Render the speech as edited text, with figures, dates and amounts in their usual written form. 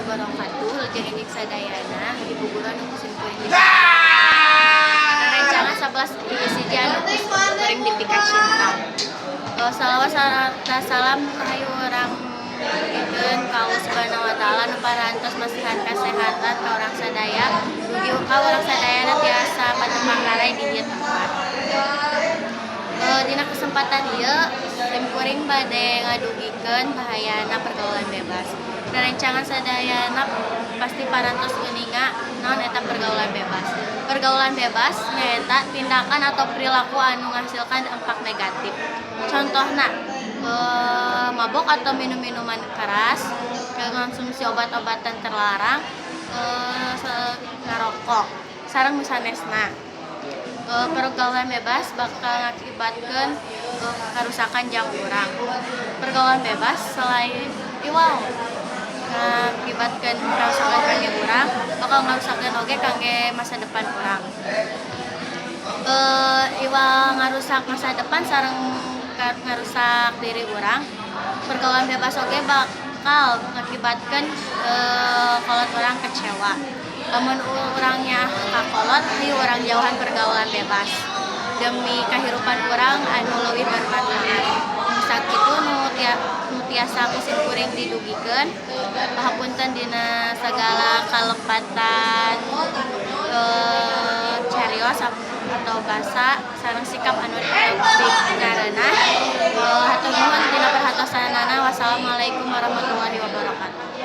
Wabarakatuh. Wilujeng enjing sadayana, Ibu guru anu ku simkuring rerencangan 11 hiji anu ku simkuring dipikacinta. Salawat sarta salam rahayu urang dugikeun ka Allah Subhanahu wa Taala nu parantos masihan kasehatan ka urang sadaya, dugi ka urang sadayana tiasa patepang garay di ieu tempat. Dina kesempatan ieu simkuring bade ngadugikeun bahayana pergaulan bebas. Rerencangan sadayana pasti parantos uninga naon eta pergaulan bebas. Pergaulan bebas nyaeta tindakan atau perilaku anu ngahasilkan dampak negatif. Contohna mabok atau minum minuman keras, konsumsi obat-obatan terlarang, ngarokok, sareng nu sanesna. Pergaulan bebas bakal ngakibatkeun karusakan jang urang. Pergaulan bebas selain iwal ngakibatkeun karusakan kangge urang, bakal ngarusakeun oge kangge masa depan urang. Iwal ngarusak masa depan sareng ngarusak diri urang, pergaulan bebas oge bakal ngakibatkeun kolot urang kecewa. Lamun urangnya ka kolot, di urang jauhan pergaulan bebas demi kahirupan urang anu leuwih bermanfaat. Sakitu nu tiasa ku simkuring didugikeun. Pahapunten dina sagala kalepatan carios atau basa sareng sikap anu teu ngareunah. Hatur nuhun tina perhatosanana. Wassalamualaikum warahmatullahi wabarakatuh.